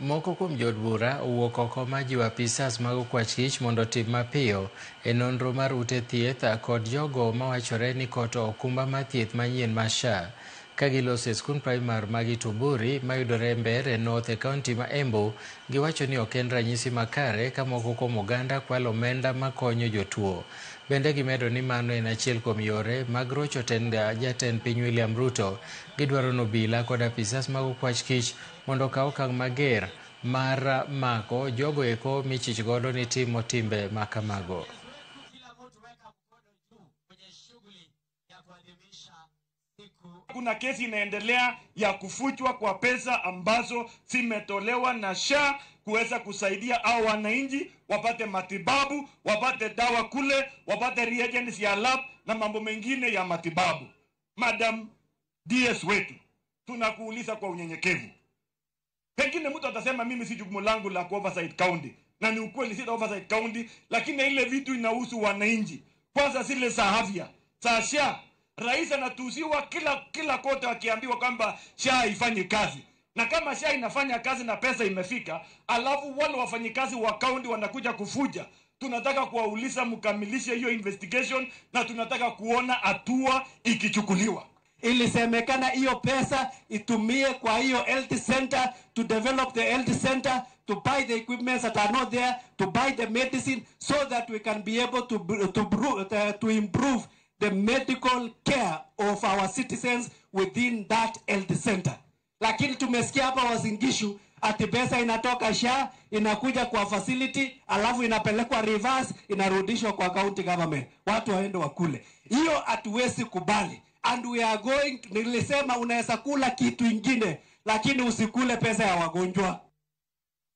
Moko kuom jood bura owuok oko ma jiwo apisas mag okwach kich mondo otim mapiyo e nonro mar ute thieth kod jogo mawachore ni koto okumba mar thieth manyien mar SHA. Ka giloso e skund primar ma Gituburi mayudore Mbeere North e kaunti ma Embu, giwacho ni ok en ranyisi makare ka moko kuom oganda kwalo omenda makonyo jotuo. Bende gimedo ni mano en achiel kuom yore mag rocho tend jatend piny William Ruto. Gidwaro ni obila kod apisas mag okwach kich mondo okaw okang' mager mar mako jogo eko michich godo ni timo timbe makamago. Kuna kesi inaendelea ya kufuchwa kwa pesa ambazo zimetolewa na SHA kuweza kusaidia au wananchi wapate matibabu, wapate dawa kule, wapate reagents ya lab na mambo mengine ya matibabu. Madam DS wetu, tunakuuliza kwa unyenyekevu. Pengine mtu atasema mimi si jukumu langu la ku oversight county, na ni ukweli sita oversight county, lakini ile vitu inahusu wananchi. Kwanza zile za afya, za SHA. Rais anatusiwa kila kote akiambiwa kwamba SHA haifanyi kazi. Na kama SHA inafanya kazi na pesa imefika, alafu wale wafanyikazi wa county wanakuja kufuja. Tunataka kuwauliza mkamilishe hiyo investigation na tunataka kuona hatua ikichukuliwa. Ilisemekana hiyo pesa itumie kwa hiyo health center, to develop the health center, to buy the equipment that are not there, to buy the medicine so that we can be able to improve the medical care of our citizens within that health center. Lakini tumesikia hapa Uasin Gishu ati pesa inatoka SHA inakuja kwa facility alafu inapelekwa reverse inarudishwa kwa county government. Watu waende wakule. Hiyo hatuwezi kubali. And we are going to, nilisema unaweza kula kitu ingine lakini usikule pesa ya wagonjwa.